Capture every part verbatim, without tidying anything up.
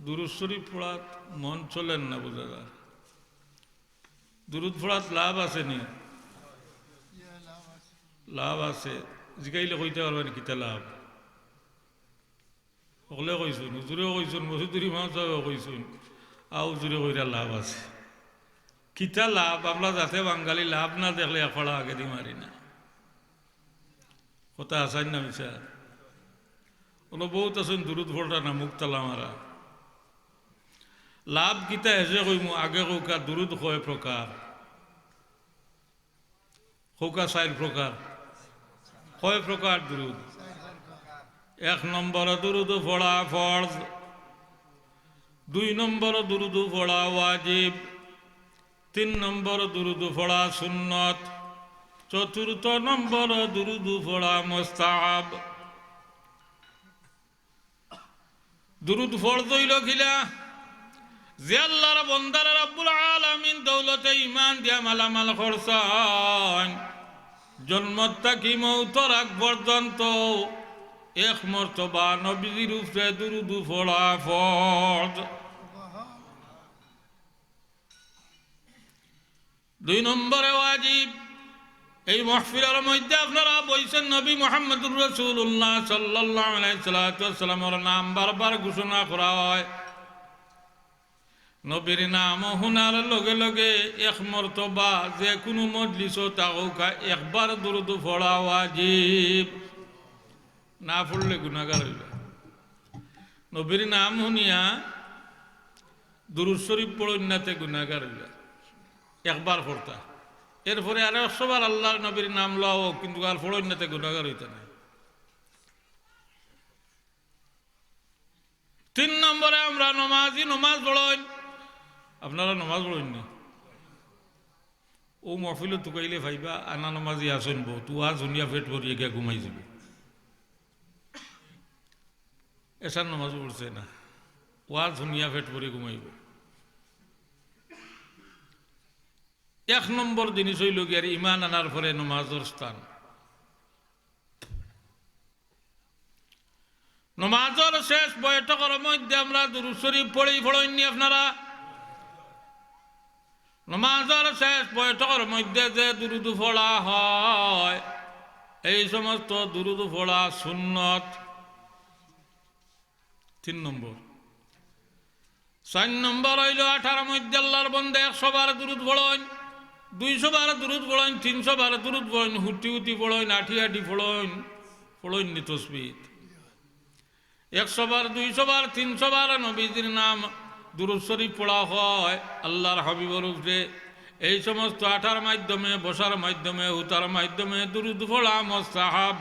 দুরুদ শরীফ পড়াত মন চলের না, বুঝা যায়। দুরুদ পড়াত লাভ আছে নি? লাভ আছে। জিকাইলে কইতা পারবা নি কিতা লাভ? হকলে কইছইন, হুজুরেও কইছইন, মসজিদর ইমাম সাহেবেও কইছইন, আউ হুজুরে কইরা লাভ আছে। কিতা লাভ? আমরা জাতে বাঙালি লাভ না দেখলে এক ফাড়া আগেদি মারি না। কথা হাছা না মিছা? অনো বউত আছইন দুরুদ পড়রা না, মুখ তালা মারা। লাভ কিতা হেষে কইমু, আগে কউক্কা দুরুদ কয় প্রকার? কউক্কা চাইর প্রকার। কয় প্রকার দুরুদ? এক নম্বর দুরুদ পড়া ফরজ, দুই নম্বর দুরুদ পড়া ওয়াজিব, তিন নম্বর দুরুদ পড়া সুন্নত, চতুর্থ নম্বর দুরুদ পড়া মুস্তাহাব। দুরুদ ফরজ অইলো কিলা? যে আল্লার বন্দারে রব্বুল আলামিন দৌলতে ইমান দিয়া মালামাল করছইন, জন্মত থাকি মউতর আগ পর্যন্ত এক মর্তবা নবীজির উপরে দুরুদ পড়া ফরজ। দুই নম্বরে ওয়াজিব, এই মাহফিলর মধ্যে আপনারা বইছেন, নবী মুহাম্মদুর রাসূলুল্লাহ সাল্লাল্লাহু আলাইহি সাল্লাতু ওয়াসসালামর নাম বারবার ঘোষণা করা হয়। নবীর নাম হুনার লগে লগে এক মর্তবা যে কুনু মজলিসো থাকউক্কা একবার দুরুদ পড়া ওয়াজিব। না পড়লে গুনাগার অইবা। নবীর নাম হুনিয়া দুরুদ শরীফ পড়ইন না তে গুনাগার অইবা। একবার পড়তা, এরপরে আরো একশো বার আল্লার নবীর নাম লওয়া অউক, কিন্তু আর পড়ইন না তে গুনাগার অইতা নায়। তিন নম্বরে আমরা নমাজি নমাজ পড়ইন। আপনারা নমাজ পড়ইন নি? অউ মাহফিলো তুকাইলে পাইবা, আনা নমাজি আছইন বউত, ওয়াজ হুনিয়া পেট ভরিয়া গিয়া ঘুমাই যাইবো। এশার নমাজ পড়ছে না, ওয়াজ হুনিয়া পেট ভরি ঘুমাইবো। এক নম্বর জিনিস অইলো গিয়া আর ইমান আনার পরে নমাজর স্থান। নমাজর শেষ বৈঠকর মধ্যে আমরা দুরুদ শরীফ পড়ি, পড়ইন নি আপনারা? নমাজর শেষ বৈঠকর মধ্যে যে দুরুদ পড়া হয়, এই সমস্ত দুরুদ পড়া সুন্নত। তিন নম্বর। চাইর নম্বর অইলো, আঠার মধ্যে আল্লার বন্দা একশো বার দুরুদ পড়ইন, দুইশো বার দুরুদ পড়ইন, তিনশো বার দুরুদ পড়ইন, হুতি হুতি পড়ইন, আটি আটি পড়ইন, পড়ইন নি তসবিহ। একশো বার, দুইশো বার, তিনশো বার নবীজির নাম দুরুদ শরীফ পড়া হয় আল্লার হাবিবর উপরে। এই সমস্ত আটার মাধ্যমে, বসার মাধ্যমে, হুতার মাধ্যমে দুরুদ পড়া মুস্তাহাব।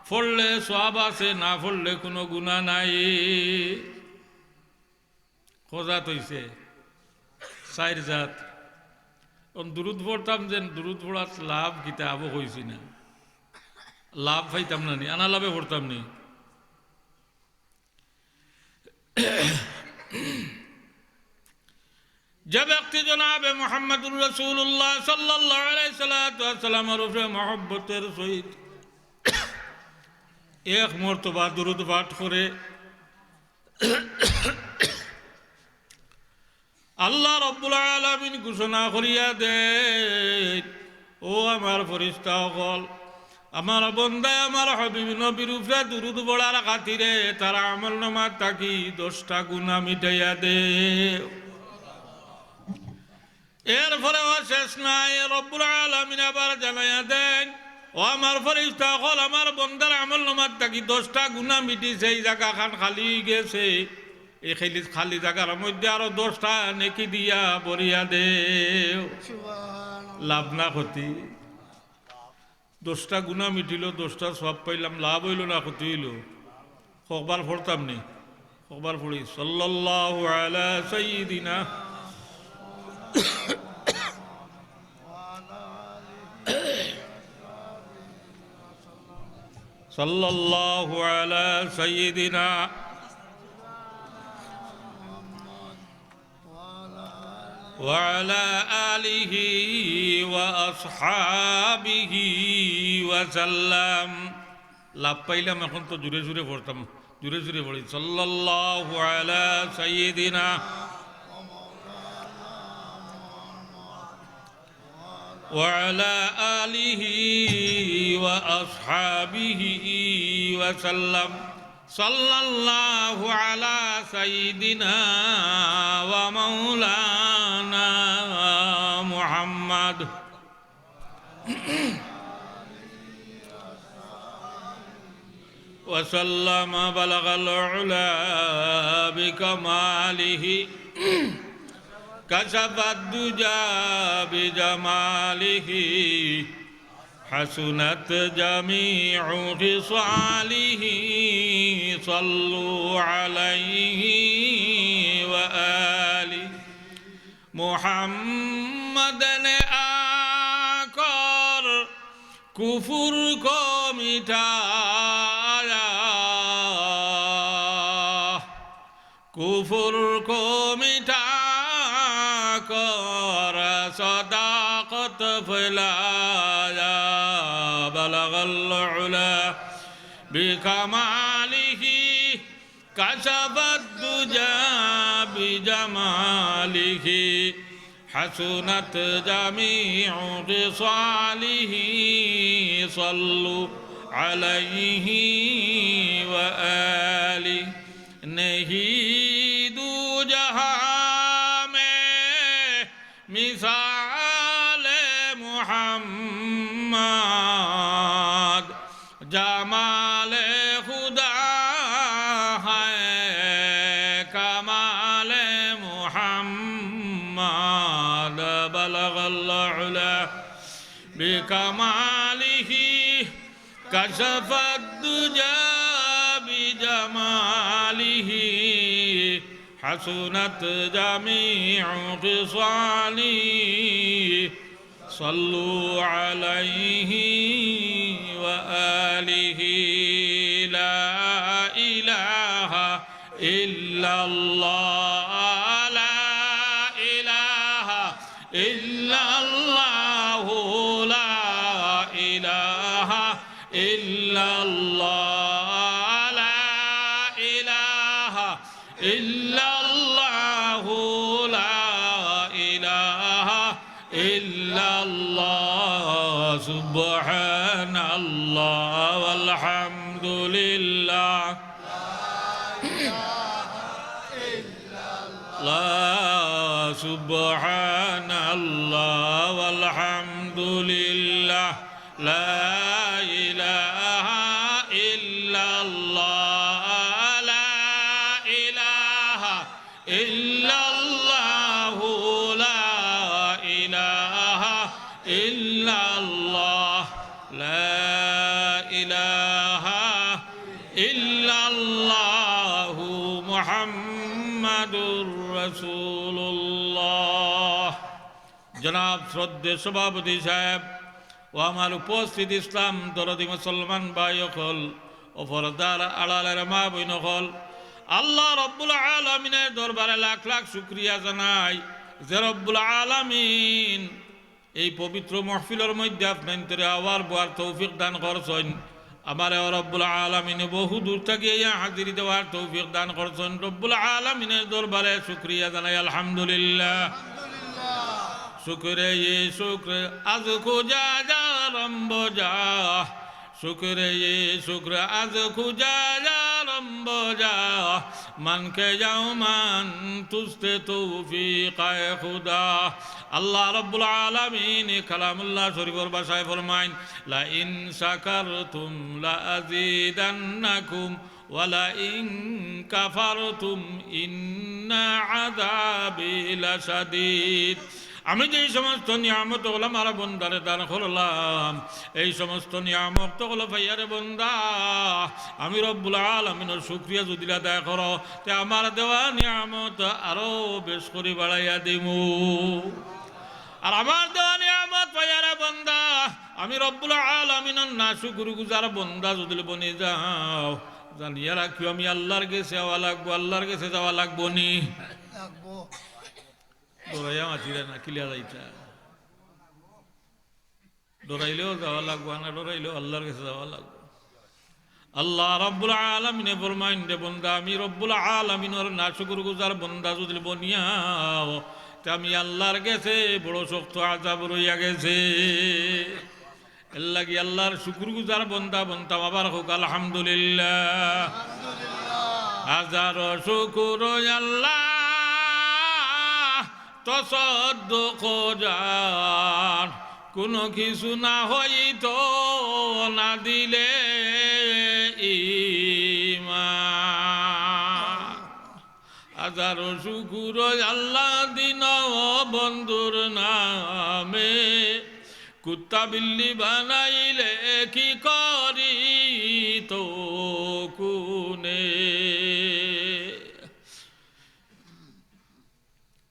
পড়লে সওয়াব আছে, না পড়লে কুনু গুনা নাই। কয় জাত অইছে? চাইর জাত। অখন দুরুদ পড়তাম যেন, দুরুদ পড়াত লাভ কিতা অবো কইছি না। লাভ পাইতাম না নি, আনা লাভে পড়তাম নি। যে ব্যক্তি জনাবে মুহাম্মাদুর রাসূলুল্লাহ সাল্লাল্লাহু আলাইহি সাল্লাতু ওয়াসসালামর উপরে মহব্বতের সহিত এক মর্তবা দুরুদ পাঠ করে, আল্লাহ রাব্বুল আলামিন ঘোষণা করিয়া দেইন, "ও আমার ফিরিস্তা অকল, আমার বন্দায় আমার হাবিব নবীর উপরে দুরুদ পড়ার খাতিরে তার আমলনামা থাকি দশটা গুনা মিটাইয়া দেও।" এরপরেও শেষ নাই, রব্বুল আলামিন আবার জানাইয়া দেইন, "ও আমার ফিরিস্তা অকল, আমার বন্দার আমলনামার থাকি দশটা গুনা মিটিছে, এই জাগাখান খালি অইগেছে, এই খালি, খালি জাগার মধ্যে আরো দশটা নেকি দিয়া ভরিয়া দেও।" সুবহানাল্লাহ। লাভ না ক্ষতি? দশটা গুনা মিটিলো, দশটা সওয়াব পাইলাম, লাভ অইলো না ক্ষতি অইলো? কয়বার পড়তাম নি? কয়বার পড়ি? সাল্লাল্লাহু আলা সাইয়্যিদিনা, সাল্লাল্লাহু আলা সাইয়্যিদিনা ওয়া আলা আলিহি ওয়া আসহাবিহি ওয়া সাল্লাম। লাভ পাইলাম, অখন তো জোরে জোরে পড়তাম। জোরে জোরে পড়ি, সাল্লাল্লাহু আলা সাইয়্যিদিনা ওয়া আলা আলিহি ওয়া আসহাবিহি ওয়া সাল্লাম। সাল্লাল্লাহু আলা সাইয়্যিদিনা ওয়া মাওলানা মুহাম্মদ। وسلم. بلغ العلا بكماله، كشف الدجى بجماله، حسنت جميع خصاله، صلوا عليه وآله. محمد نے آ کر کفر کو مٹایا، کفر کو مٹا کر صداقت پھیلایا۔ بلغ العلا بکمالہ، كشف الدجى بجماله، حسنت جميع خصاله، صلوا عليه وآله۔ نہیں دو جہاں میں مثال محمد، جمال خدا ہے کمال محمد۔ بلغ العلا بکمالہ، كشف الدجى بجماله، حسنت جميع خصاله، صلوا عليه وآله۔ لا إله إلا الله، لا إله إلا الله، لا إله إلا الله، لا إله إلا الله، لا إله إلا الله۔ سبحان الله والحمد لله، لا، سبحان الله والحمد لله، لا إله إلا الله، لا إله إلا الله، لا إله إلا الله، لا إله إلا الله، محمد رسول الله। জনাব শ্রদ্ধেয় সভাপতি সাহেব, ও আমার উপস্থিত ইসলাম দরদি মুসলমান ভাই অকল, ও পর্দার আড়ালের মা বইন অকল, আল্লাহ রব্বুল আলামিনের দরবারে লাখ লাখ শুকরিয়া জানাই যে রব্বুল আলামিন এই পবিত্র মাহফিলর মধ্যে আপনাইন্তরে আওয়ার বওয়ার তৌফিক দান করছইন। আমারে ও রব্বুল আলামিনে বহু দূর থাকি আইয়া হাজিরি দেওয়ার তৌফিক দান করছইন। রব্বুল আলামিনের দরবারে শুকরিয়া জানাই, আলহামদুলিল্লাহ। শুকরে ই শুকর আজ খুজা যা রম্ব যা, শুকরে ই শুকর আজ খুজা যা রম্ব যা, মান কে যাও মান তুস্তে তৌফিক আয় খুদা। আল্লাহ রব্বুল আলামিন কালামুল্লাহ শরীফর ভাষায় ফরমাইন, "লা ইন শাকারতুম লা আজিদান্নাকুম ওয়া লা ইন কাফারতুম ইন্না আযাবি লাশাদীদ।" আমি যেই সমস্ত নিয়ামত অকল আমার বন্দারে দান করলাম, এই সমস্ত নিয়ামত অকল পাইয়া রে বন্দা, আমি রব্বুল আলামিনর শুকরিয়া যদি আদায় করো, তে আমার দেওয়া নিয়ামত আরো বেশ করি বাড়াইয়া দিমু। আর আমার দেওয়া নিয়ামত পাইয়া রে বন্দা, আমি রব্বুল আলামিনর নাশুকুরগুজার বন্দা যদি বনি যাও, জানিয়া রাখিও আমি আল্লাহর গেছে যাওয়া লাগবো, আল্লাহর গেছে যাওয়া লাগবো নি? লাগবো। ডরাইয়া মাতিরা না, কিলা যাইতা? ডরাইলেও যাওয়া লাগবো, না ডরাইলেও আল্লাহর গেছে যাওয়া লাগবো। আল্লাহ রাব্বুল আলামিনে ফরমাইন, "রে বন্দা, আমি রব্বুল আলামিনর নাশুকুরগুজার বন্দা যুদি বনিয়াও, তে আমি আল্লাহর গেছে বড় শক্ত আযাব রইয়া গেছে।" এরলাগি আল্লাহর শুকুরগুজার বন্দা বনতাম। আবার কউক, "আলহামদুলিল্লাহ।" হাজারো শুকুর আল্লাহ, তসদ্দুক জান, কুনু কিছু না হইতো না দিলে ইমান। হাজারো শুকুর আল্লাহ দিন বন্ধুর নামে, কুত্তা বিল্লি বানাইলে কি করিতো কুনে।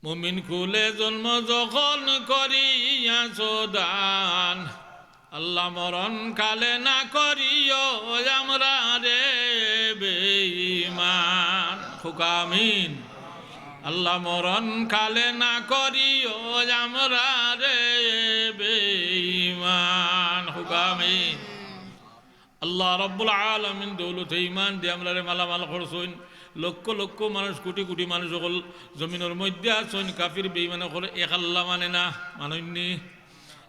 মুমিন কুলে জন্ম যখন করিয়াছো দান, আল্লাহ মরণ কালে না করিও আমরারে বেঈমান। কউক আমিন। আল্লাহ মরণ কালে না করিও আমরারে বেঈমান। কউক আমিন। আল্লাহ রাব্বুল আলামিন দৌলতে ইমান দিয়া আমরারে মালামাল করছইন। লক্ষ লক্ষ মানুষ, কুটি কুটি মানুষ অকল জমিনর মইধ্যে আছইন, কাফির বেইমান অকল এক আল্লাহ মানে না, মানইননি?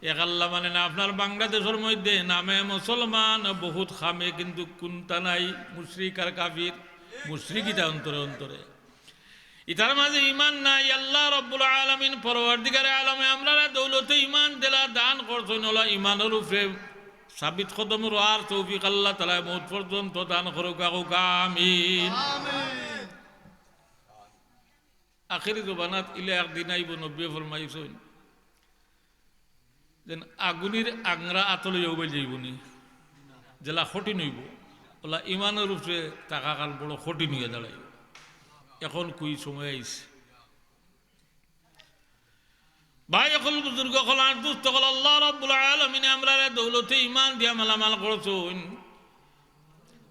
এক আল্লাহ মানে না। আপনার বাংলাদেশর মইধ্যে নামে মুসলমান, বহুত খামে কিন্তু কুন্তা নাই, মুশরিক আর কাফির। মুশরিক ইতা অন্তরে অন্তরে। ইতার মাঝে ইমান নাই। আল্লাহ রাব্বুল আলামিন পরওয়ারদিগারে আলমে আমরারে দৌলতে ইমান দিলা, দান করছইন, অলা ইমানর উপরে সাবিত কদম রওয়ার তৌফিক আল্লাহ তাআলায় মউত পর্যন্ত দান করউক্কা, কউক্কা আমিন। আমিন। আখেরি জমানাত ইলা একদিন আইবো, নবীয়ে ফরমাইছইন, যেন আগুনির আংরা আতো লইয়া উবাই যাইবো নি, যেলা কঠিন অইবো, অলা ইমানর উপরে থাকাখান বড় কঠিন অইয়া দাঁড়াইবো। এখন কুই সময় আইছে। ভাই অকল, বুজুর্গ অকল, আর দুস্ত অকল, আল্লাহ রাব্বুল আলামিনে আমরারে দৌলতে ইমান দিয়া মালামাল করছইন।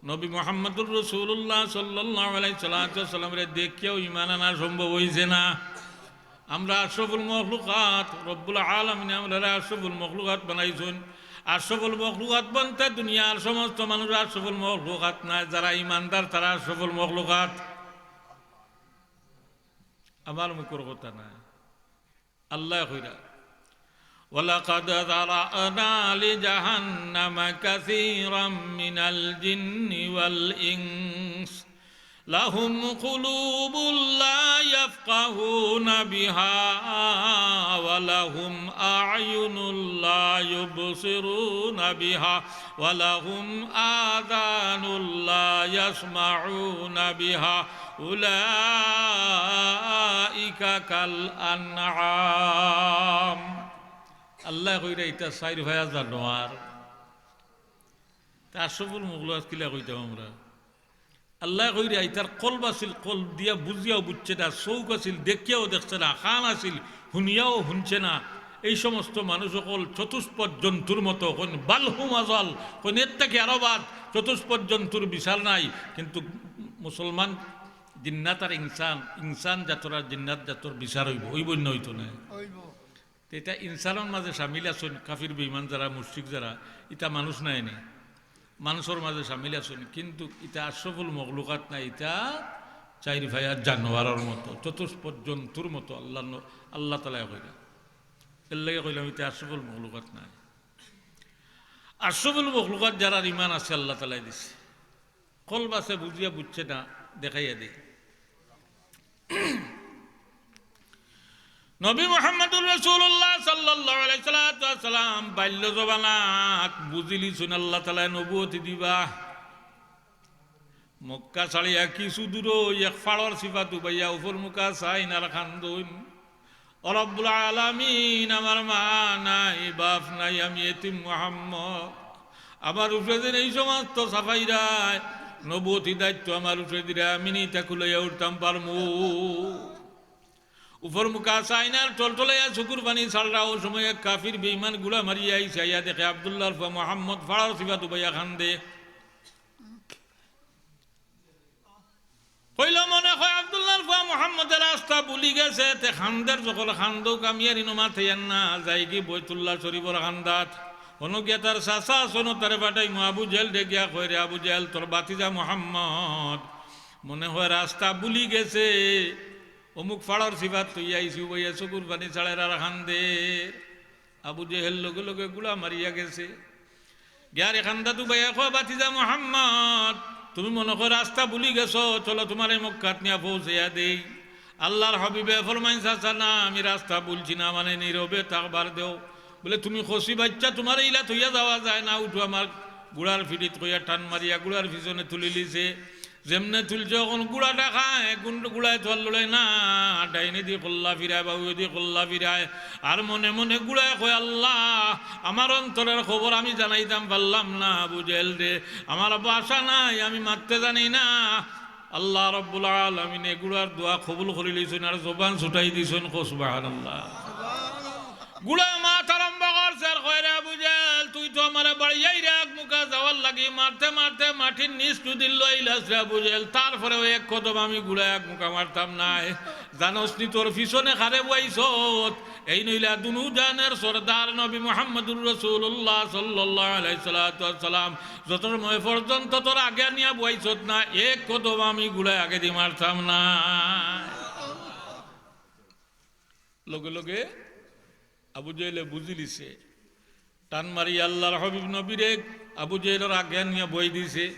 নবী মুহাম্মদুর রাসূলুল্লাহ সাল্লাল্লাহু আলাইহি সাল্লাতু ওয়াসাল্লামরে দেখিয়াও ইমান আনা সম্ভব অইছে না। আমরা আশরাফুল মখলুকাত, রব্বুল আলামিনে আমরারে আশরাফুল মখলুকাত বানাইছইন। আশরাফুল মখলুকাত বনতে দুনিয়ার সমস্ত মানুষ আশরাফুল মখলুকাত নায়, যারা ইমানদার তারা আশরাফুল মখলুকাত। আমার মুখর কথা নায়। আল্লায় কইরা, "ওয়ালাকাদ যারা'না লিজাহান্নামা কাসীরাম মিনাল জিন্নি ওয়াল ইনস, লাহুম কুলুবুন লা ইয়াফকাহুনা বিহা, ওয়া লাহুম আ'য়ুনুন লা ইউবসিরুনা বিহা, ওয়া লাহুম আযানুন লা ইয়াসমাউনা বিহা, উলাইকা কাল আনআম।" আল্লায় কইরা ইতা চাইর পায়া জানোয়ার। তে আশরাফুল মখলুকাত কিলা কইতাম আমরা? আল্লায় কইরা ইতার কলব আছিল, কলব দিয়া বুঝিয়াও বুঝছে না, চউখ আছিল, দেখিয়াও দেখছে না, কান আছিল, হুনিয়াও হুনছে না। এই সমস্ত মানুষ অকল চতুষ্পদ জন্তুর মতো, কইন বাল হুম আজাল, কইন এর থাকি আরো বাদ, চতুষ্পদ জন্তুর বিচার নাই। কিন্তু মুসলমান, জিন্নাত আর ইনসান, ইনসান জাতর আর জিন্নাত জাতর বিচার অইবো, অইবো না অইতো নায়? অইবো। তে ইতা ইনসানর মাঝে শামিল আছইন, কাফির বেইমান যারা, মুশরিক যারা, ইতা মানুষ নায় নি? মানুষর মাঝে শামিল আছইন, কিন্তু ইতা আশরাফুল মখলুকাত নায়, ইতা চাইর পায়া জানোয়ারর মতো, চতুষ্পদ জন্তুর মতো আল্লাহ ন-, আল্লাহ তাআলায় কইরা। এর লাগি কইলাম, ইতা আশরাফুল মখলুকাত নায়। আশরাফুল মখলুকাত যারার ইমান আছে, আল্লাহ তাআলায় দিছে। কলব আছে, বুঝিয়া বুঝছে না, দেখাইয়া দেই। নবী মুহাম্মদুর রাসূলুল্লাহ সাল্লাল্লাহু আলাইহি সাল্লাতু ওয়াসসালাম বাল্য জবানাত বুঝিলিছইন আল্লাহ তাআলায় নবুয়তি দিবা। মক্কা ছাড়িয়া কিছু দূরো এক ফাড়র চিপাত উবাইয়া উপর মুখা চাইন আর কান্দইন। ও রব্বুল আলামিন, আমার মা নাই, বাপ নাই, আমি এতিম মুহাম্মদ। আমার উপরে দিন এই সমস্ত সাফাইরায়, নবুয়তি দায়িত্ব আমার উপরে দিরা, আমি নি ইতা কুলাইয়া উঠতাম পারমু? উপর মুখা চাইন আর টলটলাইয়া চকুর পানি ছাড়রা, অউ সময় এক কাফির বেইমান গুলা মারিয়া আইছে, আইয়া দেখে আব্দুল্লাহর ফুয়া মুহাম্মদ ফাড়র চিপাত উবাইয়া কান্দে। কইলো, মনে কয় আব্দুল্লাহর ফুয়া মুহাম্মদে রাস্তা ভুলি গেছে, তে কান্দের যখন কান্দউক, আমি আর ইনো মাতিয়ার না, যাইগি বাইতুল্লাহ শরীফর কান্দাত। হনো গিয়া তার চাচা আছইন, তারে পাঠাইমু। আবু জেহেলরে গিয়া কয়, "রে আবু জেহেল, তোর ভাতিজা মুহাম্মদ মনে হয় রাস্তা ভুলি গেছে, অমুক ফাড়র চিপাত থইয়া আইছি, বইয়া চকুর পানি ছাড়ের আর কান্দের।" আবু জেহেল লগে লগে গুড়া মারিয়া গেছে। গিয়া আরেক কান্দাত উবাইয়া কয়, "ভাতিজা মুহাম্মদ, তুমি মনে কয় রাস্তা ভুলি গেছো, চলো তুমারে মক্কাত নিয়া পৌঁছাইয়া দেই।" আল্লার হাবিবে ফরমাইন, "চাচা না, আমি রাস্তা ভুলছি না, মানে নীরবে থাকবার দেও।" বলে, "তুমি কচি বাইচ্চা, তুমারে ইলা থইয়া যাওয়া যায় না, উঠো আমার গুড়ার পিঠিত" কইয়া টান মারিয়া গুড়ার পিছনে তুলিলিছে। যেমনে তুলছে, অখন গুড়াটা খায়, গুড়ায় তো আর লড়ে না, ডাইনেদি কল্লা ফিরায়, বাউয়েদি কল্লা ফিরায়। আর মনে মনে গুড়ায় কয়, "আল্লা, আমার অন্তরের খবর আমি জানাইতাম পারলাম না, আবু জেহেলরে, আমার ভাষা নাই, আমি মাততে জানি না।" আল্লা রাব্বুল আলামিনে গুড়ার দোয়া কবুল করিলিছইন আর জবান ছুটাই দিছইন। কও সুবহানাল্লাহ। গুড়ায় মাত আরম্ভ করছে আর কয়, "রে আবু জেহেল, তুই তো আমারে বাড়িয়াইরে আগ মুখা যাওয়ার লাগি মারতে মারতে মাটির নিচ টুদিল লইলাস রে আবু জেহেল, তারপরেও এক কদম আমি গুড়ায় আগ মুখা মারতাম নায়। জানোস নি তোর পিছনে কারে বওয়াইছত? এই নইলা দুনু জাহানের সর্দার নবী মুহাম্মদুর রাসূলুল্লাহ সাল্লাল্লাহু আলাইহি সাল্লাতু ওয়াসসালাম। যত সময় পর্যন্ত তোর আগে আনিয়া বওয়াইছত না, এক কদম আমি গুড়ায় আগেদি মারতাম নায়।" লগে লগে আবু জেহেলে বুঝিলিছে, টান মারি আল্লার হাবিব নবীরে আবু জেহেলর আগে আনিয়া বওয়াই দিছে।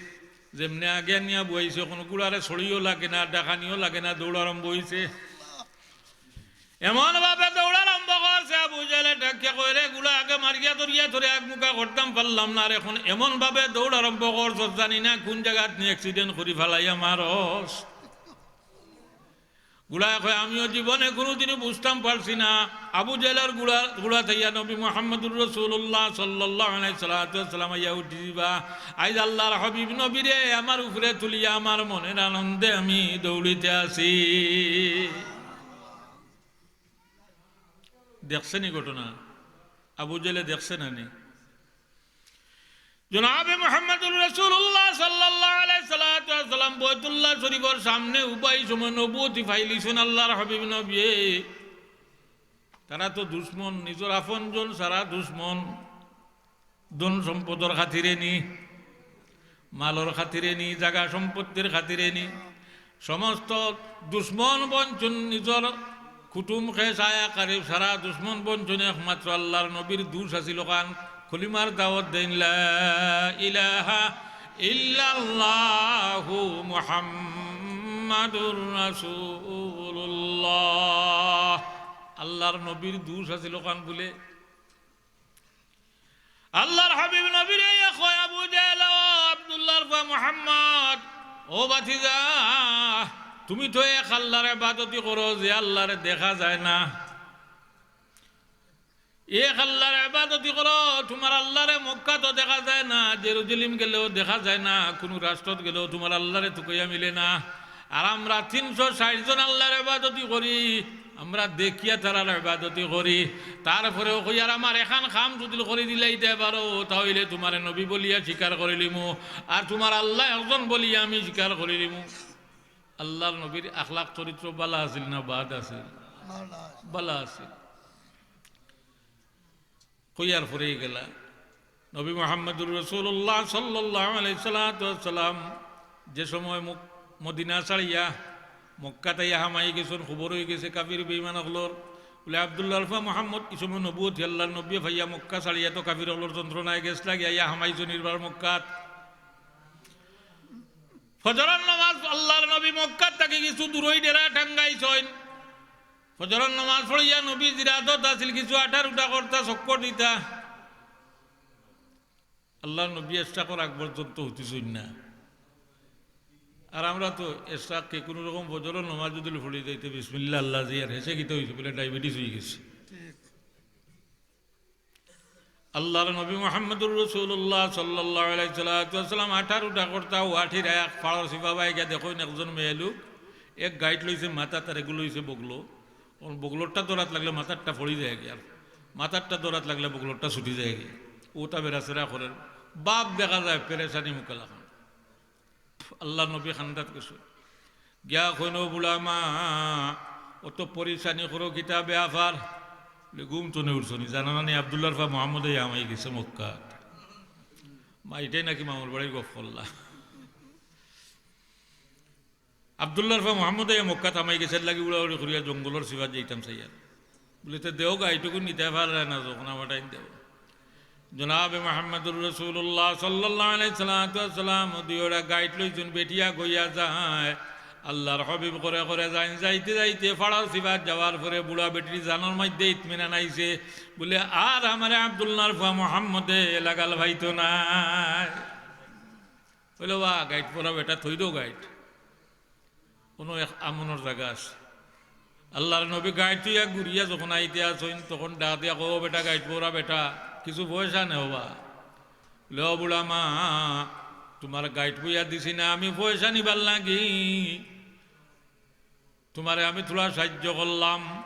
যেমনে আগে আনিয়া বওয়াইছে, কুনু গুড়ারে ছড়িও লাগে না, ডাকানিও লাগে না, দৌড় আরম্ভ অইছে। এমন ভাবে দৌড় আরম্ভ করছে, আবু জেহেলে ডাকিয়া কয়, "রে গুড়া, আগে মারিয়া ধরিয়া তোরে আগ মুখা করতাম পারলাম না, আর অখন এমন ভাবে দৌড় আরম্ভ করছস, জানি না কুন জাগাত নি accident করি ফালাইয়া মারস।" গুড়ায় কয়, "আমিও জীবনে কুনুদিনও বুঝতাম পারছি না।" আবু জেহেলর গুড়া, গুড়া থাইয়া নবী মুহাম্মদুর রাসূলুল্লাহ সাল্লাল্লাহু আলাইহি সাল্লাতু ওয়াসসালাম আইয়া উঠি দিবা। আইজ আল্লার হাবিব নবীরে আমার উপরে তুলিয়া আমার মনের আনন্দে আমি দৌড়িতে আছি। দেখছেনি ঘটনা? আবু জেহেলে দেখছে না নি? জনাবে মুহাম্মদুর রাসূলুল্লাহ সাল্লাল্লাহু আলাইহি সাল্লাতু ওয়াসসালাম বাইতুল্লাহ শরীফর সামনে উবাই সময় নবুয়তি পাইলিছইন আল্লার হাবিব নবীয়ে। তারা তো দুশমন, নিজর আপনজন ছাড়া দুশমন। ধন সম্পদর খাতিরে নি, মালর খাতিরে নি, জাগা সম্পত্তির খাতিরে নি, সমস্ত দুশমন বনছইন, নিজর কুটুম খেশ আয়া কারিব সারা দুশমন বনছইন। একমাত্র আল্লার নবীর দুষ আছিল অখান, কলিমার দাওয়াত দেইন, লা ইলাহা ইল্লাল্লাহু মুহাম্মাদুর রাসূলুল্লাহ। আল্লার নবীর দুষ আছিল অখান বুলে। আল্লার হাবিব নবীরে কয়, "আবু জেহেল, ও আব্দুল্লাহর পুয়া মুহাম্মদ, ও ভাতিজা, তুমি তো এক আল্লার ইবাদতি করো যে আল্লারে দেখা যায় না। এক আল্লার ইবাদতি করো, তুমার আল্লারে মক্কাত দেখা যায় না, জেরুজালেম গেলেও দেখা যায় না, কুনু রাষ্ট্রত গেলেও তুমার আল্লারে তুকাইয়া মিলে না। আর আমরা তিনশো ষাইট জন আল্লার ইবাদতি করি, আমরা দেখিয়া তারার ইবাদতি করি। তারপরেও কই, আর আমার এখান কাম যুদি করি দিলাইতে পারো, তা অইলে তুমারে নবী বলিয়া স্বীকার করিলিমু, আর তুমার আল্লা একজন বলিয়া আমি স্বীকার করিলিমু।" আল্লার নবীর আখলাক চরিত্র ভালা আছিল না বাদ আছিল? ভালা আছিল। কইয়ার পরেই গেলা। নবী মুহাম্মদুর রাসূলুল্লাহ সাল্লাল্লাহু আলাইহি সাল্লাতু ওয়াসসালাম যে সময় মক-, মদিনা ছাড়িয়া মক্কাত আইয়া হামাই গেছইন, খবর অইগেছে কাফির বেঈমান অকলর। বুলে, "আব্দুল্লাহর পুয়া মুহাম্মদ, ই সময় নবুয়তি আল্লার নবীয়ে পাইয়া মক্কা ছাড়িয়া তো কাফির অকলর যন্ত্রণায় গেছ লাগি আইয়া হামাইছইন ইবার মক্কাত।" ফজরর নমাজ আল্লার নবী মক্কাত থাকি কিছু দূরই ডেরা টাঙ্গাইছইন। ফজরর নমাজ পড়িয়া নবী জিরাদত আছিল, কিছু আটা-রুটা করতা, চক্কর দিতা। আল্লার নবী এশরাকর আগ পর্যন্ত হুতিছইন না। আর আমরা তো এশরাককে কুনু রকম ফজরর নমাজ যুদি পড়ি যাইতে বিসমিল্লাহ আল্লাহ জিয়ার হেসে কিতা অইছে বুলে ডায়াবেটিস অইগেছে। আল্লার নবী মুহাম্মদুর রাসূলুল্লাহ সাল্লাল্লাহু আলাইহি সাল্লাতু ওয়াসসালাম আটা-রুটা করতা, ও আটির এক ফাড়র চিপা বায় গিয়া দেখইন একজন মেয়েলোক, এক গাইট লইছে মাথাত আর এগু লইছে বগলো। অউ বগলোরটা ধরাত লাগলে মাথারটা পড়ি যায়গি, আর মাথারটা ধরাত লাগলে বগলোরটা ছুটি যায়গি। অউটা বেড়াছেড়া করের, বাপ দেখা যায় পেরেশানি মুখা লাখান। আল্লার নবী কান্দাত গেছইন। গিয়া কইন, "ও বুড়া মা, অত পরেশানি করো কিতা বেয়াপার?" বলে, "ঘুম তো নে উঠছো নি, জানো না নি আব্দুল্লাহর ফা মোহাম্মদ আইয়া হামাই গেছে মক্কা?" মাইটাই নাকি মামুর বাড়ির গফ করলা। আব্দুল্লাহর ফা মোহাম্মদ আইয়া মক্কাত হামাই গেছে, এর লাগি উড়াউড়ি করিয়া জঙ্গলর সিবাত যাইতাম চাইয়ার। বলে, "তে দেও গাইটুকু নিতে পারে না, যখন আমার টাইম দেও।" জনাবে মুহাম্মাদুর রাসূলুল্লাহ সাল্লাল্লাহু আলাইহি সাল্লাতু ওয়াসসালাম দুইওটা গাইট লইছইন, বেটিয়া গইয়া যায়। আল্লাহর হাবিব করে করে যাইন, যাইতে যাইতে ফাড়ার সিবাত যাওয়ার পরে বুড়া বেটির জানর মধ্যে ইতমিনান আইছে। বলে, "আর আমারে আব্দুল্লাহর ফুয়া মুহাম্মদে লাগাল পাইতো নায়।" বলে, "ওয়া, গাইট পরা বেটা, থই দেও গাইট।" কোনো এক আমনর জাগা আছে। আল্লাহর নবী গাইট থইয়া ঘুরিয়া যখন আইতে আছইন, তখন ডাক দিয়া কও, "বেটা, গাইট পরা বেটা, কিছু পয়সা নেও বা।" বলে, "ও বুড়া মা, তুমার গাইট বইয়া দিছি না আমি পয়সা নিবার লাগি, তুমারে আমি থুড়া সাহায্য করলাম।"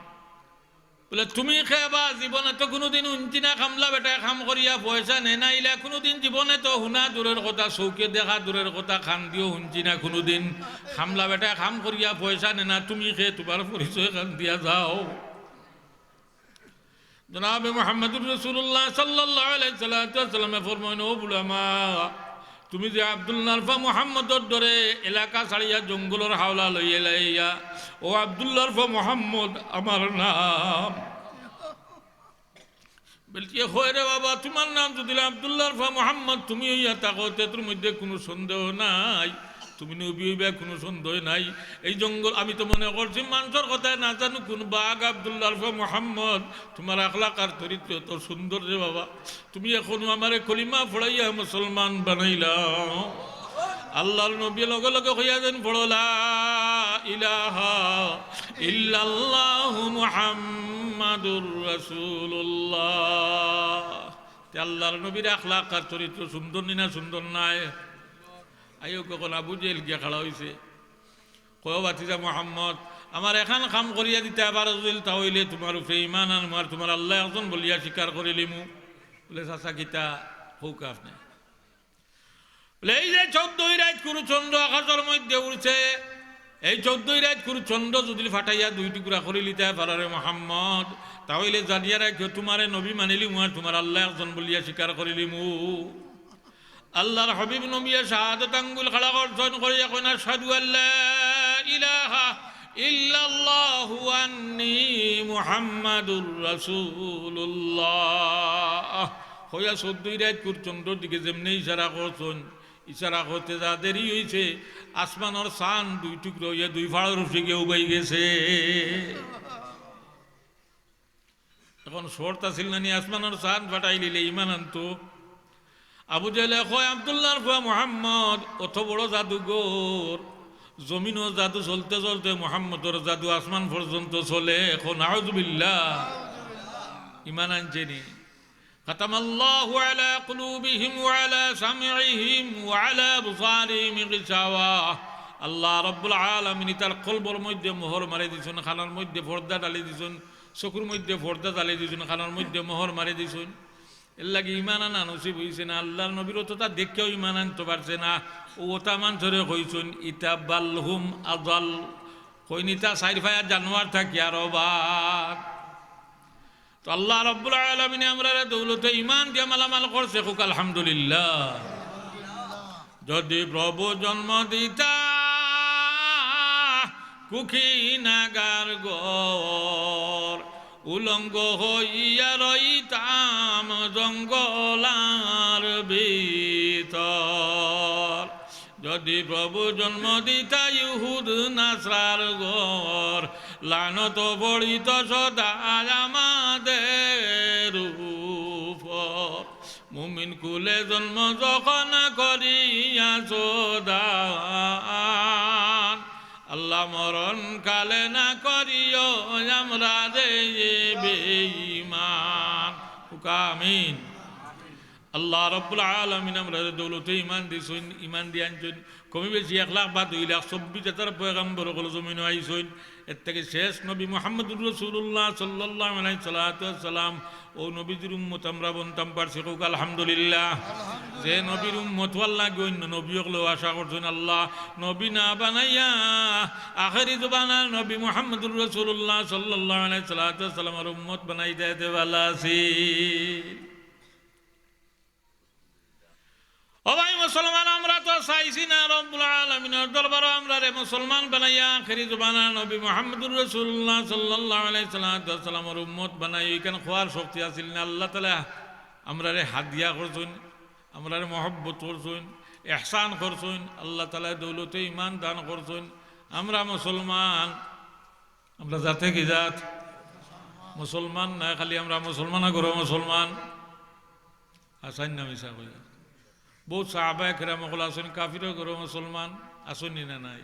বলে, "তুমি খেবা জীবনে তো কুনুদিন হুনছি না কামলা বেটায় কাম করিয়া পয়সা নেয় না, ইলা কুনুদিন জীবনে তো হুনা দূরের কথা, চউখে দেখা দূরের কথা, কান দিও হুনছি না কুনুদিন। কামলা বেটায় কাম করিয়া পয়সা নেয় না, তুমি খে তুমার পরিচয় খান দিয়া যাও।" জনাবে মুহাম্মাদুর রাসূলুল্লাহ সাল্লাল্লাহু আলাইহি সাল্লাতু ওয়াসসালামে ফরমাইন, "ও বুড়া মা, তুমি যে আব্দুল্লাহর ফা মুহাম্মদর ডরে এলাকা ছাড়িয়া জঙ্গলর হাওলা লইয়া লাইয়া, ও আব্দুল্লাহর ফা মুহাম্মদ আমার নাম।" বলছে, "হয় রে বাবা, তুমার নাম যদি আব্দুল্লাহর ফা মুহাম্মদ তুমি অইয়া থাকো, তে তোর মধ্যে কুনু সন্দেহ নাই, তুমি নবী অইবা, কুনু সন্দেহ নাই। এই জঙ্গল, আমি তো মনে করছি মানষর কথায় না জানু কুন বাঘ আব্দুল্লাহর ফা মুহাম্মদ, তুমার আখলাক আর চরিত্র এত সুন্দর রে বাবা।" তুমি এখনো আমারে কলিমা পড়াইয়া মুসলমান বানাইলাও। আল্লাহর নবী লগে লগে কইয়া দেন, "পড়ো লা ইলাহা ইল্লাল্লাহু মুহাম্মাদুর রাসূলুল্লাহ।" তে আল্লাহর নবীর আখলাক আর চরিত্র সুন্দর নি না সুন্দর নায়? আইও কখন আবু জেহেল গিয়া খাড়া অইছে। কয়, "ও ভাতিজা মুহাম্মদ, আমার এখান কাম করিয়া দিতে পারো যদি, তা অইলে তুমার উপরে ঈমান আনমু আর তুমার আল্লাহ একজন বলিয়া স্বীকার করিলিমু।" বলে, "চাচা, কিতা কউক্কা আপনে?" বলে, "এই যে চৌদ্দই রাইত কুরু চন্দ্র আকাশর মধ্যে উড়ছে, এই চৌদ্দই রাইত কুরু চন্দ্র যদি ফাটাইয়া দুই টুকরা করিলিতে পারো রে মুহাম্মদ, তা অইলে জানিয়া রাখিও, তুমারে নবী মানিলিমু আর তুমার আল্লাহ একজন বলিয়া স্বীকার করিলিমু।" আল্লাহর হাবিব নবিয়ে শাহাদত আঙ্গুল খাড়া করছইন, করিয়া কইন, "আশহাদু আল্লা ইলাহা ইল্লাল্লাহু আন্নী মুহাম্মাদুর রাসূলুল্লাহ।" কইয়া চৌদ্দই রাইত কুরু চন্দ্রর দিকে যেমনে ইশারা করছইন, ইশারা করতে যা দেরি অইছে, আসমানর চান দুই টুকরা অইয়া দুই ফাড়র উপরে গিয়া উবাই গেছে। এখন শর্ত আছিল না নি, আসমানর চান ফাটাইলিলে ঈমান আনতো? আবু জেহেলে কয়, "আব্দুল্লাহর ফুয়া মুহাম্মদ অত বড় জাদুঘর, জমিনর জাদু চলতে চলতে মুহাম্মদর জাদু আসমান পর্যন্ত চলে।" এখন নাউজুবিল্লাহ, ঈমান আনছে নি? "খাতামাল্লাহু আলা কুলুবিহিম ওয়া আলা সামইহিম ওয়া আলা আবসারিহিম গিশাওয়া।" আল্লাহ রাব্বুল আলামিন ইতার কলবর মধ্যে মোহর মারি দিছইন, কানর মধ্যে পর্দা ঢালি দিছইন, চকুর মধ্যে পর্দা ঢালি দিছইন, কানর মধ্যে মোহর মারি দিছইন। এর লাগি ঈমান আনা নসিব অইছে না। আল্লাহর নবীর অততা দেখিয়াও ঈমান আনতো পারছে না। অউ অতা মানষরে কইছইন, ইতা বালহুম আদাল। কইন ইতা চাইর পায়া জানোয়ার থাকি আরো বাদ। তো আল্লাহ রাব্বুল আলামিনে আমরারে দৌলতে ঈমান দিয়া মালামাল করছে, কউক্কা আলহামদুলিল্লাহ। যদি প্রভু জন্ম দিতা কুকিনাগার ঘর, উলঙ্গ হইয়া রইতাম জঙ্গলার ভিতর। যদি প্রভু জন্ম দিতা ইহুদ নাসরার ঘর, লানত পড়িত সদা আমাদের উপর। মুমিন কুলে জন্ম যখন করিয়াছ দান, আল্লাহ মরণ কালে না করিও আমরারে বেঈমান। কউক্কা আমিন। আল্লাহ রাব্বুল আলামিন আমরারে দৌলতে ইমান দিছইন, ইমান দিয়া আনছইন। কমি বেশি এক লাখ বা দুই লাখ চব্বিশ হাজার পয়গাম্বর অকল জমিনো আইছইন। এর থাকি শেষ নবী মুহাম্মদুর রাসূলুল্লাহ সাল্লাল্লাহু আলাইহি সাল্লাতু ওয়াসসালাম, অউ নবীজির উম্মত আমরা বনতাম পারছি, কউক্কা আলহামদুলিল্লাহ। যে নবীর উম্মত অওয়ার লাগি অইন্য নবী অকলেও আশা করছইন, আল্লাহ, নবী না বানাইয়া আখেরি জমানার নবী মুহাম্মদুর রাসূলুল্লাহ সাল্লাল্লাহু আলাইহি সাল্লাতু ওয়াসসালামর উম্মত বানাই দেইতে ভালা আছিল। ও ভাই মুসলমান, আমরা তো চাইছি না রব্বুল আলামিনর দরবারো আমরারে মুসলমান বানাইয়া আখেরি জমানার নবী মুহাম্মদুর রাসূলুল্লাহ সাল্লাল্লাহু আলাইহি সাল্লাতু ওয়াসসালামর উম্মত বানাই, ইখান কওয়ার শক্তি আছিল না। আল্লাহ তাআলা আমরারে হাদিয়া করছইন, আমরারে মহব্বত করছইন, ইহসান করছইন, আল্লাহ তাআলা দৌলতে ইমান দান করছইন। আমরা মুসলমান, আমরা জাতে কি জাত? মুসলমান নায়, খালি আমরা মুসলমানর ঘরো মুসলমান। আছইন না মিছা কইয়া? বউত সাহাবায়ে কেরাম অকল আছইন, কাফিরর ঘরো মুসলমান, আছইন নি না নাই?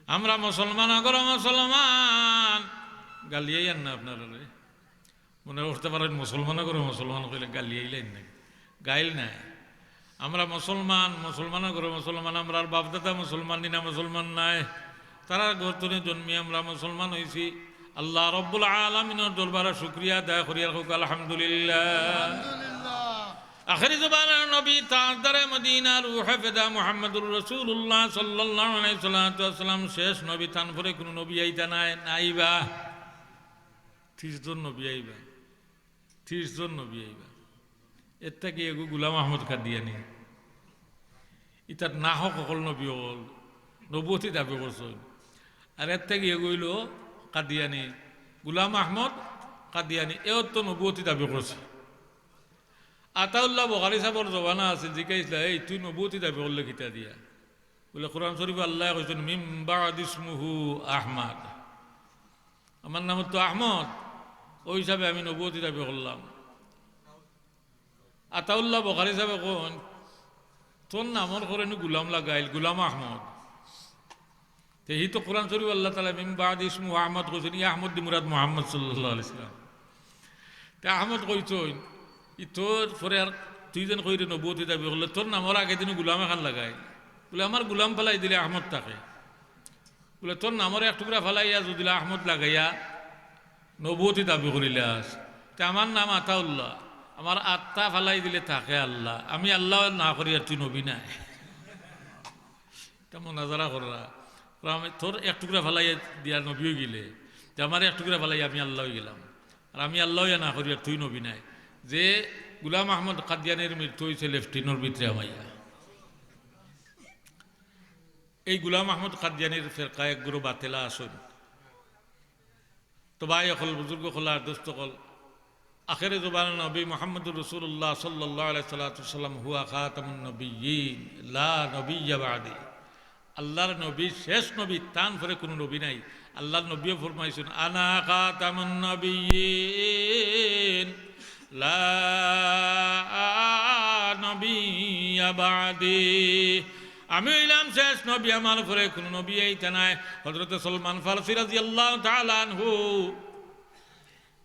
আমরা মুসলমানর ঘরো মুসলমান, গাইল আইয়ার না আপনারারে। মনে করতা পারইন মুসলমানর ঘরো মুসলমান কইলে গাইল আইলাইন না, গাইল নায়। আমরা মুসলমান, মুসলমানর ঘরো মুসলমান, আমরার বাপ-দাদা মুসলমান নি না মুসলমান নায়? তারার ঘর থনে জন্মি আমরা মুসলমান অইছি। আল্লাহ রব্বুল আলামিনর দরবারো শুকরিয়া আদায় করিয়ার কউক্কা আলহামদুলিল্লাহ। আলহামদুলিল্লাহ। আখেরি জমানার নবী, তাজদারে মদিনা, রুহে ফেদা মুহাম্মদুর রাসূলুল্লাহ সাল্লাল্লাহু আলাইহি সাল্লাতু ওয়াসসালাম শেষ নবী, তান পরে কুনু নবী আইতা নায়, না আইবা? তিরিশ জন নবী আইবা, তিরিশ জন নবী আইবা। এর থাকি এগু গুলাম আহমদ কাদিয়ানি, ইতার নাহক অকল নবী অকল নবুয়তি দাবি করছইন। আর এর থাকি এগু অইলো কাদিয়ানি, গুলাম আহমদ কাদিয়ানি, এও তো নবুয়তি দাবি করছে। আতাউল্লাহ বুখারী সাবর জমানা আছে, জিকাইছলা, "এই, তুই নবুয়তি দাবি করলে কিতা দিয়া?" বুলে, "কোরআন শরীফো আল্লায় কইছইন, 'মিন বা'দি ইসমুহু আহমদ।' আমার নাম তো আহমদ, অউ হিসাবে আমি নবুয়তি দাবি করলাম।" আতাউল্লাহ বুখারী সাবে কইন, "তোর নামর পরে নু গুলাম লাগাইল, গুলাম আহমদ।" তে হি তো কোরআন শরীফো আল্লাহ তাআলায় 'মিন বা'দি ইসমুহু আহমদ' কইছইন, ই আহমদ দি মুরাদ মুহাম্মদ সাল্লাল্লাহু আলাইহি সাল্লাম। তে আহমদ কইছইন, "ই তোর পরে আর তুই যেন কইরে নবুয়তি দাবি করলে, তোর নামর আগে দিনু গুলাম এখান লাগাইল।" বুলে, "আমার গুলাম ফালাই দিলে আহমদ থাকে।" বুলে, "তোর নামর এক টুকরা ফালাইয়া যুদি আহমদ লাগাইয়া নবুয়তি দাবি করিলাস, তে আমার নাম আতাউল্লাহ, আমার আত্তা ফালাই দিলে থাকে আল্লাহ, আমি আল্লাহ না করি আর তুই নবী নায়।" ইতা মুনাজারা কররা, "তোর এক টুকরা ফালাইয়া দিয়া নবী অইগেলে, তে আমার এক টুকরা ফালাইয়া আমি আল্লাহ অইগেলাম, আর আমি আল্লাহ অইয়া না করি আর তুই নবী নায়।" যে গুলাম আহমদ কাদিয়ানির মৃত্যু অইছে লেফটিনর ভিতরে হামাইয়া। এই গুলাম আহমদ কাদিয়ানির ফেরকা এক গুরু বাতেলা আছইন। তো ভাই অকল, বুজুর্গ অকল আর দোস্ত অকল, আখেরে জমানার নবী মুহাম্মদুর রাসূলুল্লাহ সাল্লাল্লাহু আলাইহি সাল্লাতু ওয়াসসালাম হুয়া খাতামুন নবিয়্যিন, লা নবিয়্যা বা'দি। আল্লাহর নবী শেষ নবী, তান পরে কুনু নবী নাই। আল্লাহর নবীয়ে ফরমাইছইন, "আনা খাতামুন নবিয়্যিন, লা নবিয়্যা বা'দি।" আমি অইলাম শেষ নবী, আমার পরে কুনু নবী আইতা নায়। হযরতে সলমান ফারসি রাদিয়াল্লাহু তাআলা আনহু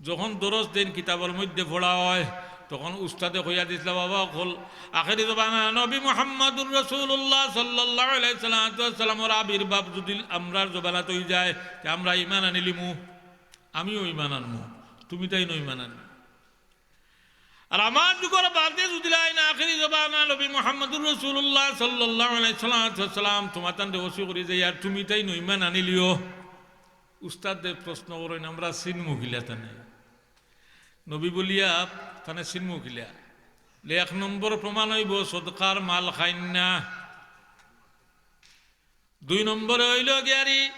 যখন দরস দেইন, কিতাবর মধ্যে পড়া অয়, তখন উস্তাদে কইয়া দিছলা, "বাবা অকল, আখেরি জমানা নবী মুহাম্মাদুর রাসূলুল্লাহ সাল্লাল্লাহু আলাইহি সাল্লাতু ওয়াসসালামর আবির্ভাব যুদি আমরার জমানাত অইযায়, তে আমরা ঈমান আনিলিমু, আমিও ঈমান আনমু, তুমি তাইনও ঈমান আনমু।" আর আমার যুগর বাদে যুদি লাইন আখেরি জমানা নবী মুহাম্মাদুর রাসূলুল্লাহ সাল্লাল্লাহু আলাইহি সাল্লাতু ওয়াসসালাম, তুমাতানরে ওসি করি যাই, আর তুমি তাইনও ঈমান আনিলিও। উস্তাদে প্রশ্ন করইন, "আমরা চিনমু কিলা তানে? নবী বলিয়া তানে চিনমু কিলা?" বুলে, "এক নম্বর প্রমাণ অইবো সদকার মাল খাইন না। দুই নম্বরে অইলো গিয়ারি,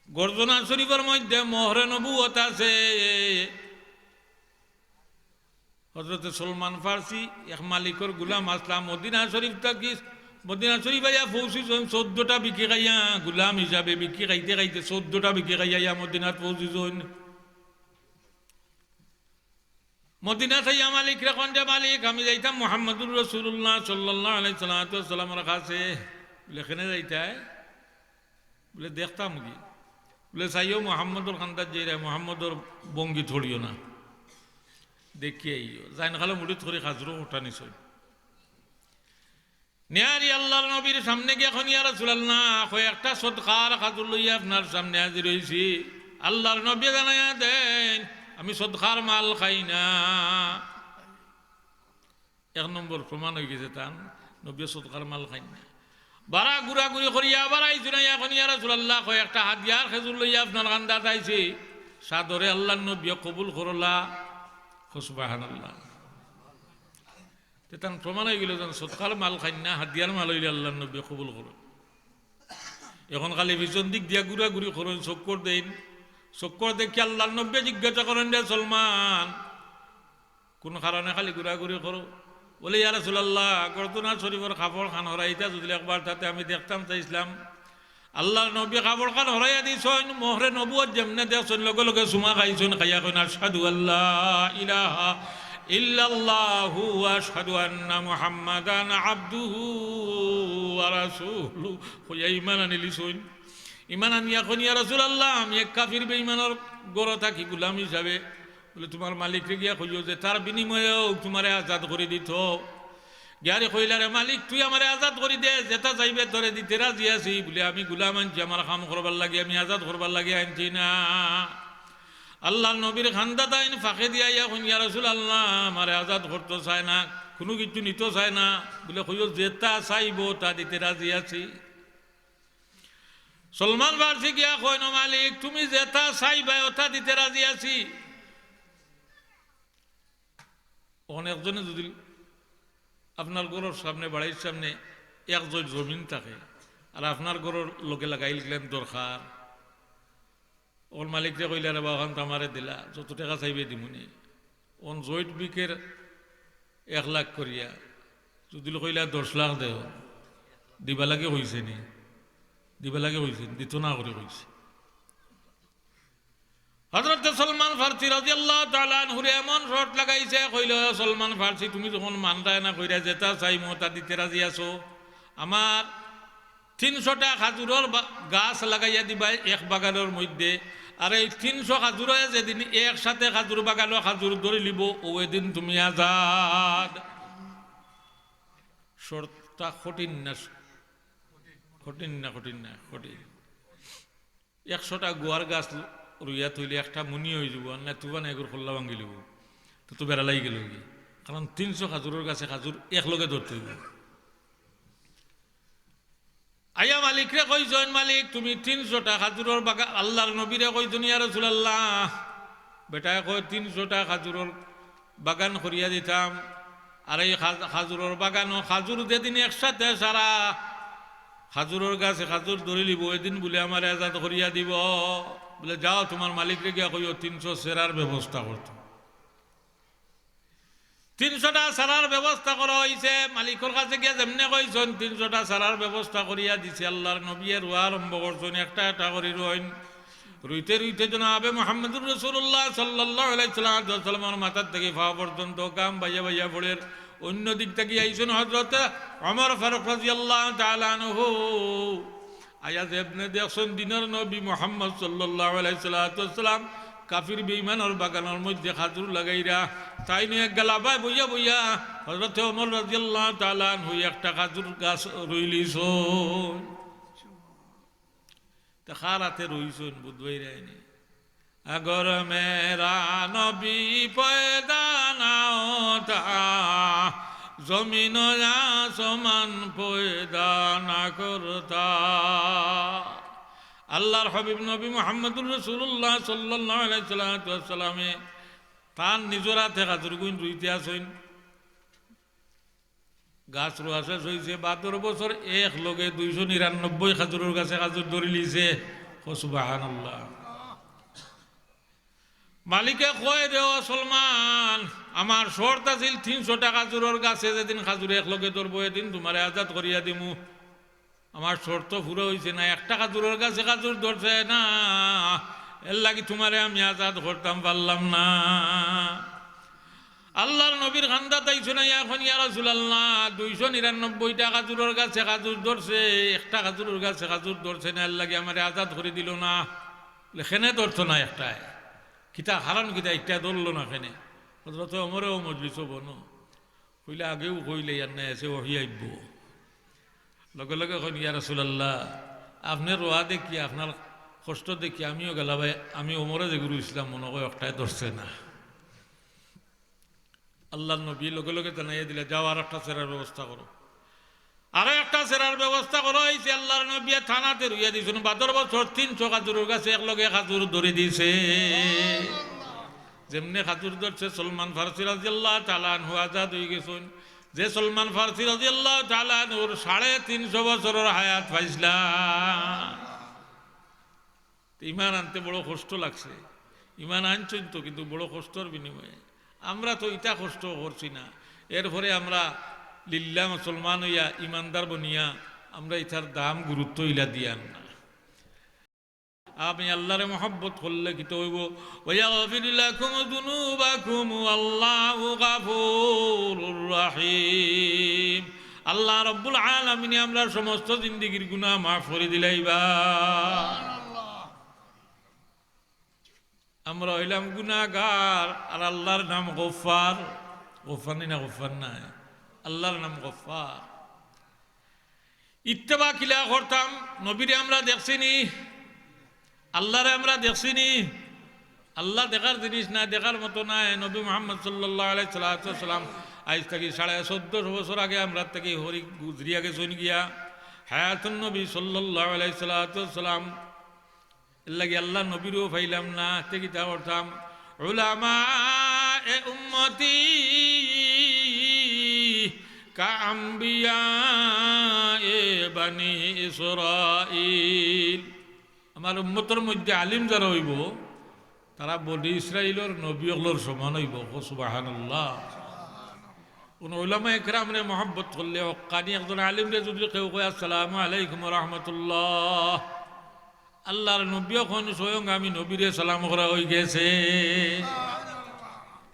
গর্জনা শরীফর মধ্যে মোহরে নবুয়ত আছে।" হযরতে সলমান ফারসি এক মালিকর গুলাম আছলা, মদিনা শরীফ থাকি, মদিনা শরীফ আইয়া পৌঁছিছইন চৌদ্দটা বিকি খাইয়া, গুলাম হিসাবে বিকি খাইতে খাইতে চৌদ্দটা বিকি খাইয়া আইয়া মদিনাত পৌঁছিছইন। মদিনাত আইয়া মালিকরে কইন যে, "মালিক, আমি যাইতাম মুহাম্মাদুর রাসূলুল্লাহ সাল্লাল্লাহু আলাইহি সাল্লাতু ওয়াসসালামর কাছে।" বুলে, "কেনে যাইতায়?" বুলে, "দেখতাম কি?" বুলে, "চাইও মুহাম্মদর কান্দাত যাইরায়, মুহাম্মদর ভঙ্গি থড়িও না।" দেখিয়া আইও।" যাইন খালো মুড়িত করি খাজুরো কটা নিছইন। নিয়ারি আল্লাহর নবীর সামনে গিয়া কইন, "ইয়া রাসূলুল্লাহ, কয়েকটা সদকার খাজুর লইয়া আপনার সামনে হাজির অইছি।" আল্লাহর নবী জানাইয়া দেইন, "আমি সদকার মাল খাই না।" এক নম্বর প্রমাণ অইগেছে তান নবী সদকার মাল খাইন না। বারা ঘুরাঘুরি করিয়া আবার আইছইন, আইয়া কইন, "ইয়া রাসূলুল্লাহ, কয়েকটা হাদিয়ার খেজুর লইয়া আপনার কান্দাত আইছি, সাদরে আল্লাহর নবীয়ে কবুল করলা।" কও সুবহানাল্লাহ। তে তান প্রমাণ অইগেলো যেন সদকার মাল খাইন না, হাদিয়ার মাল অইলে আল্লাহর নবীয়ে কবুল করইন। এখন খালি পিছন দিক দিয়া ঘুরাঘুরি করইন, চক্কর দেইন। চক্কর দেখিয়া আল্লাহর নবীয়ে জিজ্ঞাসা করইন, "রে সলমান, কুন কারণে খালি ঘুরাঘুরি করো?" বলে, "ইয়া রাসূলুল্লাহ, গর্দনা শরীফর কাপড় খান হরাইতা যদি একবার, তাতে আমি দেখতাম চাইছিলাম।" আল্লাহর নবী কাপড় খান হরাইয়া দিছইন, মোহরে নবুয়ত যেমনে দেখছইন, লগে লগে চুমা খাইছইন, খাইয়া কইন, "আশহাদু আল্লা ইলাহা ইল্লাল্লাহু ওয়া আশহাদু আন্না মুহাম্মাদান আবদুহু ওয়া রাসূলুহু।" কইয়া ঈমান আনিলিছইন। ঈমান আনিয়া কইন, "ইয়া রাসূলুল্লাহ, আমি এক কাফির বেঈমানর ঘরো থাকি গোলাম হিসাবে।" বলে, "তুমার মালিকরে গিয়া কইও যে তার বিনিময়ে অউ তুমারে আজাদ করি দিতো।" গিয়ারে কইলা, "রে মালিক, তুই আমারে আজাদ করি দে, যেতা চাইবে তোরে দিতে রাজি আছি।" বলে, "আমি গোলাম আনছি আমার কাম করবার লাগি, আমি আজাদ করবার লাগি আনছি না।" আল্লাহর নবীর কান্দাত আইন ফাঁকে দিয়া আইয়া কইন, "ইয়া রাসূলুল্লাহ, আমারে আজাদ করতো চায় না, কুনু কিচ্ছু নিতো চায় না।" বলে, "কইও যেতা চাইবো তা দিতে রাজি আছি।" সলমান ফার্সি গিয়া কইন, "ও মালিক, তুমি যেতা চাইবায় অতা দিতে রাজি আছি।" অখন একজনে যদি আপনার ঘরর সামনে, বাড়ির সামনে এক জইট জমিন থাকে, আর আপনার ঘরর লগে লাগাইল গেলেন দরকার, অখন মালিকরে কইলা, "রে বা, অখান তো আমারে দিলা, যত টেকা চাইবে দিমুনে।" অখন জইট বিকের এক লাখ করিয়া, যদি কইলা, "দশ লাখ দেও", দিবা লাগি কইছে নি? দিবা লাগি কইছে নি? দিতো না করি কইছে। হযরতে সলমান ফার্সি রাদিয়াল্লাহু তাআলা আনহুরে এমন শর্ত লাগাইছে, কইলো, "সলমান ফার্সি, তুমি যখন মানরায় না কইরা যেতা চাইমু অতা দিতে রাজি আছো, আমার তিনশোটা খাজুরর বা-, গাছ লাগাইয়া দিবায় এক বাগানর মধ্যে, আর এই তিনশো খাজুরে যেদিন একসাথে খাজুর বাগানো খাজুর ধরিলিবো, অউ এদিন তুমি আজাদ।" শর্তটা কঠিন না? কঠিন না, কঠিন না, কঠিন। একশোটা গুয়ার গাছ রুইয়া থইলে একটা মুনি অইযিবো, আর না তুফানে এগুর কল্লা ভাঙ্গিলিবো, তো, তো বেড়া লাগি গেলো গি। কারণ তিনশো খাজুরর গাছে খাজুর একলগে ধরতে অইবো। আইয়া মালিকরে কইছইন, "মালিক, তুমি তিনশোটা খাজুরর বাগা-," আল্লাহর নবীরে কইছইন, "ইয়া রাসূলুল্লাহ।" বেটায় কয়, "তিনশোটা খাজুরর বাগান করিয়া দিতাম, আর এই খাজ-, খাজুরর বাগানো খাজুর যেদিন একসাথে সারা খাজুরর গাছে খাজুর ধরিলিবো, এদিন বুলে আমারে আজাদ করিয়া দিবো।" বুলে, "যাও, তুমার মালিকরে গিয়া কইও তিনশো সেরার ব্যবস্থা করতো।" তিনশোটা সারার ব্যবস্থা করা অইছে। মালিকর কাছে গিয়া যেমনে কইছইন, তিনশোটা সারার ব্যবস্থা করিয়া দিছে। আল্লাহর নবীয়ে রুয়া আরম্ভ করছইন, একটা একটা করি রুইন। রুইতে রুইতে জনাবে মুহাম্মদুর রাসূলুল্লাহ সাল্লাল্লাহু আলাইহি ওয়াসাল্লামর মাথার থাকি পাও পর্যন্ত ঘাম বাইয়া বাইয়া পড়ের। অইন্য দিক থাকি আইছইন হযরতে ওমর ফারুক রাদিয়াল্লাহু তাআলা আনহু। আইয়া যেমনে দেখছইন দিনর নবী মুহাম্মদ সাল্লাল্লাহু আলাইহি সাল্লাতু ওয়াসসালাম কাফির বেঈমানর বাগানর মধ্যে খাজুর লাগাইরা, তাইন এক গালাবায় বইয়া বইয়া হযরতে ওমর রাদিয়াল্লাহু তাআলা আনহু একটা খাজুর গাছ রুইলিছইন। তে কার আতে রুইছইন বুঝবায় রায়নি। اگر میرا نبی پیدا نہ ہوتا، زمین و آسمان پیدا نہ کرتا۔ আল্লাহর হাবিব নবী মুহাম্মদুর রাসূলুল্লাহ সাল্লাল্লাহু আলাইহি সাল্লাতু ওয়াসসালামে তান নিজর আতে খাজুরগুইন রুইতে আছইন। গাছ রুয়া শেষ অইছে, বাদর বছর একলগে দুইশো নিরানব্বই খাজুরর গাছে খাজুর ধরিলিছে। কও সুবহানাল্লাহ। মালিকে কয়, "রে ও সলমান, আমার শর্ত আছিল তিনশোটা খাজুরর গাছে যেদিন খাজুর একলগে ধরবো, এদিন তুমারে আজাদ করিয়া দিমু। আমার শর্ত পুরা অইছে না, একটা খাজুরর গাছে খাজুর ধরছে না, এরলাগি তুমারে আমি আজাদ করতাম পারলাম না।" আল্লাহর নবীর কান্দাত আইছইন, আইয়া কইন, "ইয়া রাসূলুল্লাহ, দুইশো নিরানব্বইটা খাজুরর গাছে খাজুর ধরছে, একটা খাজুরর গাছে খাজুর ধরছে না, এরলাগি আমারে আজাদ করি দিলো না।" বুলে, "কেনে ধরতো না একটায়? কিতা কারণ কিতা একটা ধরলো না কেনে?" হজরতে ওমরেও মজলিসো বনো, কইলে আগেউ কইলে ইয়ার নাই আছে ওহি আইব। লগে লগে কইন, "ইয়া রাসূলুল্লাহ, আপনে রোয়া দেখি, আপনার কষ্ট দেখি আমিও গেলা ভাই, আমি ওমরে যেগুরু ইসলাম মনে হয় একটাই ধরছে না।" আল্লাহর নবী লগে লগে জানাইয়া দিলা, "যাও, আর একটা চেরার ব্যবস্থা করো।" আরো একটা চেরার ব্যবস্থা করা হইছে। আল্লাহর নবী থানাত রুইয়া দিছইন। বাদর বছর তিনশো খাজুরর গাছে এক লগে খাজুর ধরি দিছে। যেমনে খাজুর ধরছে, সলমান ফার্সি রাদিয়াল্লাহু তাআলা আনহু আজাদ হই গেছইন। যে সলমান ফার্সি রাদিয়াল্লাহু তাআলা আনহুর সাড়ে তিনশো বছরর হায়াত পাইছলা। তো ইমান আনতে বড় কষ্ট লাগছে। ইমান আনছইন তো, কিন্তু বড় কষ্টর বিনিময়ে। আমরা তো ইতা কষ্ট করছি না, এরপরে আমরা লিল্লাহ মুসলমান হইয়া ইমানদার বনিয়া আমরা ইতার দাম গুরুত্ব ইলা দিয়ার না। আমি আল্লাহরে মহব্বত করলে কিতা অইব? "ওয়াগফির লাকুম যুনুবাকুম ওয়াল্লাহু গাফুরুর রাহিম।" আল্লাহ রব্বুল আলামিনে আমরার সমস্ত জিন্দেগির গুনাহ মাফ করি দিলাইবা। আমরা অইলাম গুনাহগার, আর আল্লাহর নাম গফফার। গফফার নি না, গফফার নায়, আল্লাহর নাম গফফার। ইত্তেবা কিলা করতাম? নবীরে আমরা দেখছি নি? আল্লাহরে আমরা দেখছি নি? আল্লাহ দেখার জিনিস নায়, দেখার মতো নায়। নবী মুহাম্মদ সাল্লাল্লাহু আলাইহি সাল্লাতু ওয়াসসালাম আইজ থাকি সাড়ে চৌদ্দশো বছর আগে আমরার থাকি হরি গুজরিয়া গেছইন গিয়া। হায়াতুন নবী সাল্লাল্লাহু আলাইহি সাল্লাতু ওয়াসসালাম এর লাগি আল্লাহর নবীরেও পাইলাম না, তে কিতা করতাম? উলামায়ে উম্মতি কাআম্বিয়ায়ে বানি ইসরাইল। আমার উম্মতর মধ্যে আলিম যারা অইব, তারা বনি ইসরাইলর নবী অকলর সমান অইব। কও সুবহানাল্লাহ। কোন উলামায়ে কেরামরে মহব্বত করলে, হক্কানি একজন আলিমরে যদি কেউ কয়, "আসসালামু আলাইকুম ওয়া রাহমাতুল্লাহ", আল্লাহর নবীও কইন, "স্বয়ং আমি নবীরে সালাম করা অই গেছে।"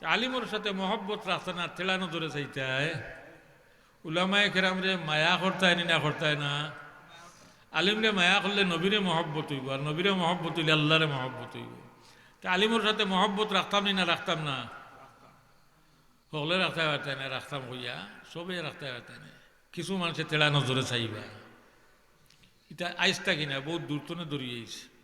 আলিমর সাথে মহব্বত রাখতা না, তেড়া নজরে চাইতায়। উলামায়ে কেরামরে মায়া করতায় নি না করতায় না? আলিমরে মায়া করলে নবীরে মহব্বত অইব, আর নবীরে মহব্বত অইলে আল্লাহরে মহব্বত অইব। তে আলিমর সাথে মহব্বত রাখতাম নি না রাখতাম না? হকলে রাখতায় পারতায় না, রাখতাম কইয়া, সবে রাখতায় পারতায় না। কিছু মানষে তেড়া নজরে চাইবা। ইতা আইজ থাকি না, বউত দূর তনে ধরি আইছে।